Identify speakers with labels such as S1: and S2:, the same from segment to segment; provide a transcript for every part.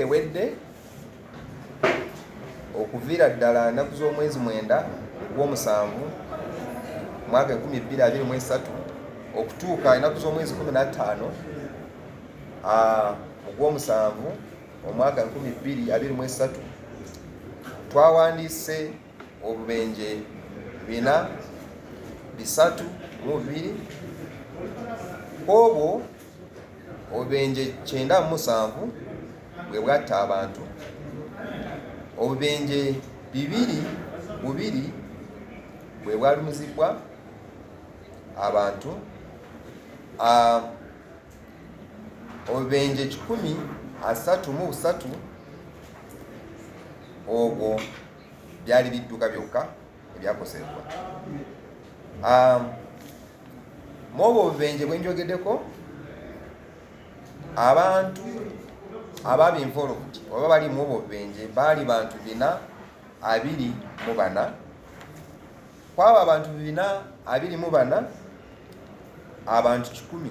S1: Wiiki ewedde, okuviira ddala ennaku z'omwezi 9 ogw'omusanvu mwaka 2023 okutuuka ennaku z'omwezi 15 ogw'omusanvu omwaka 2023, twawandiise obubenje 432. Obwo obubenje 97 bwe bwatta abantu, obubenje 22 bwe bwalumizibwa abantu, obubenje 133 obwo byali bidduka byokka ebyakosebwa. Mu obwo obubenje bwe njogeddeko, abantu ababa involved oba bali mu obwo obubenje baali bantu 424. Kwabo abantu 424, abantu 100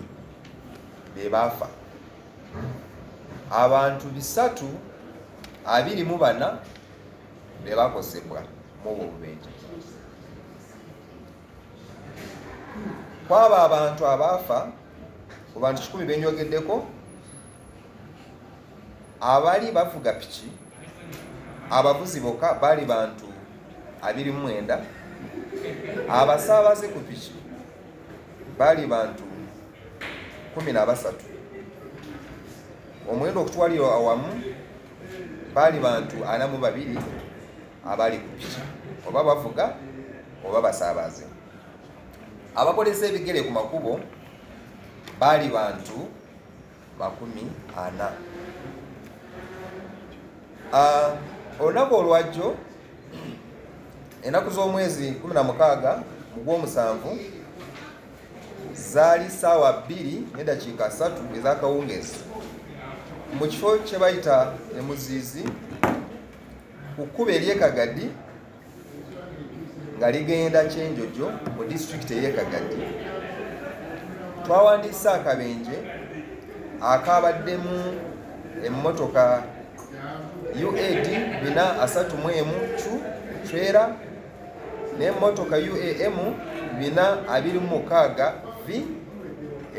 S1: be baafa, abantu 324 be bakosebwa mu obwo obubenje. Kwabo abantu abaafa, ku bantu 100 benjogeddeko, abali bavuga piki, abavuzi bokka baali bantu 29, abasaabaze ku piki baali bantu 13. Omuwendo okutwalira awamu baali bantu 42 abali ku piki, oba bavuga oba basaabaze. Abakozesa ebigere ku makubo baali bantu 40. Olunaku olwajjo, ennaku z'omwezi 16 mu gw'omusanvu, zaali ssaawa 2:30 ez'akawungeezi, mu kifo kye bayita Emuziizi ku kkubo ery'e Kagadi nga ligenda Kyenjojo mu disitulikiti ey'e Kagadi, twawandiise akabenje akabaddemu emmotoka UAD 431 Q trailer n'emmotoka UAM 426 V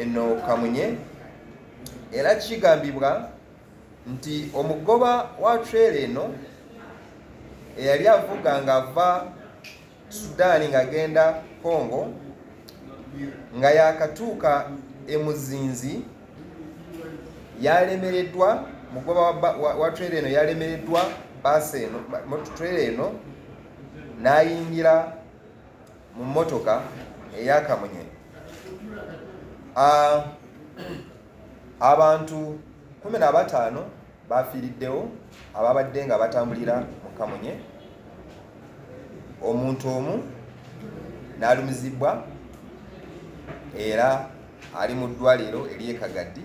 S1: eno kamunye. Era kigambibwa nti omugoba wa trailer eno eyali avuga ng'ava Sudaani ng'agenda Congo, nga yakatuuka e Muzinzi, yalemereddwa. Mugoba wa trailer eno yalemereddwa baasi eno, trailer eno, n'ayingira mu mmotoka eyakamunye. Abantu 15 bafiiriddewo ababadde nga batambulira mu kamunye, omuntu omu n'alumizibwa era ali mu ddwaliro ery'e Kagadi.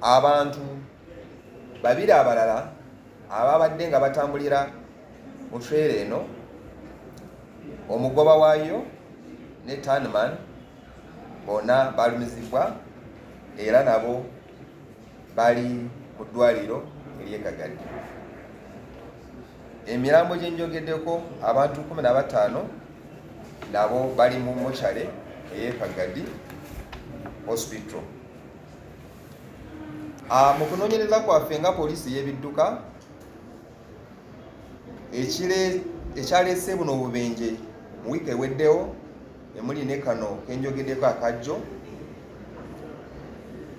S1: Abantu babiri abalala ababadde nga batambulira mu trailer eno, omugoba waayo ne turnman, bonna balumizibwa era nabo bali mu ddwaliro ery'e Kagadi. Emirambo gye njogeddeko, abantu 15, nabo bali mu mochale ey'e Kagadi Hospital. Mu kunoonyereza kwaffe nga poliisi y'ebidduka, ekyaleese buno obubenje mu wiiki eweddewo, emuli ne kano kenjogeddeko akajjo,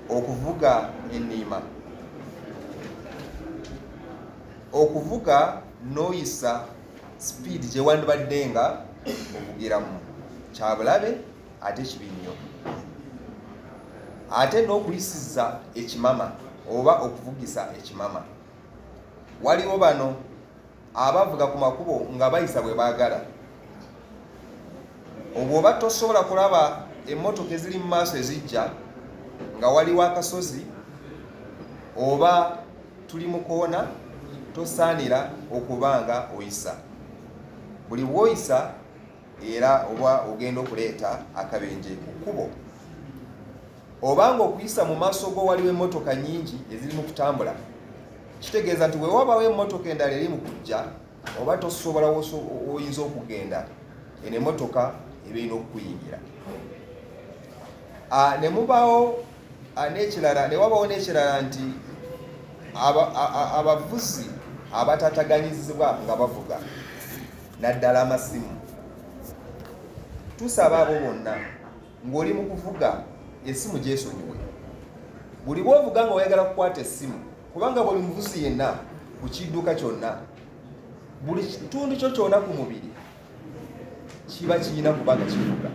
S1: okuvuga enniima, okuvuga n'oyisa sipiidi gye wandibadde nga ovugiramu, kyabulabe ate kibi nnyo, ate n'okuyisiza ekimama oba okuvugisa ekimama. Waliwo bano abavuga ku makubo nga bayisa bwe baagala. Obw'oba tosobola kulaba emmotoka eziri mu maaso ezijja, nga waliwo akasozi oba tuli mu koona, tosaanira okuba nga oyisa. Buli bw'oyisa era oba ogenda okuleeta akabenje ku kkubo. Obanga okuyisa mu maaso go waliwo emmotoka nnyingi eziri mu kutambula, Kitegeeza nti wewabawo emmotoka endala eri mu kujja, oba tosobola oyinza okugenda, eno emmotoka eba erina okukuyingira. Ne mubaawo n'ekirala, ne wabawo n'ekirala nti abavuzi abatataganyizibwa nga bavuga, naddala amasimu. Tusaba abo bonna ng'oli mu kuvuga, essimu gyesonyiwe. Buli bw'ovuga nga oyagala kukwata essimu, kubanga buli muvuzi yenna ku kidduka kyonna, buli kitundu kyo kyonna ku mubiri kiba kirina kuba nga kivuga.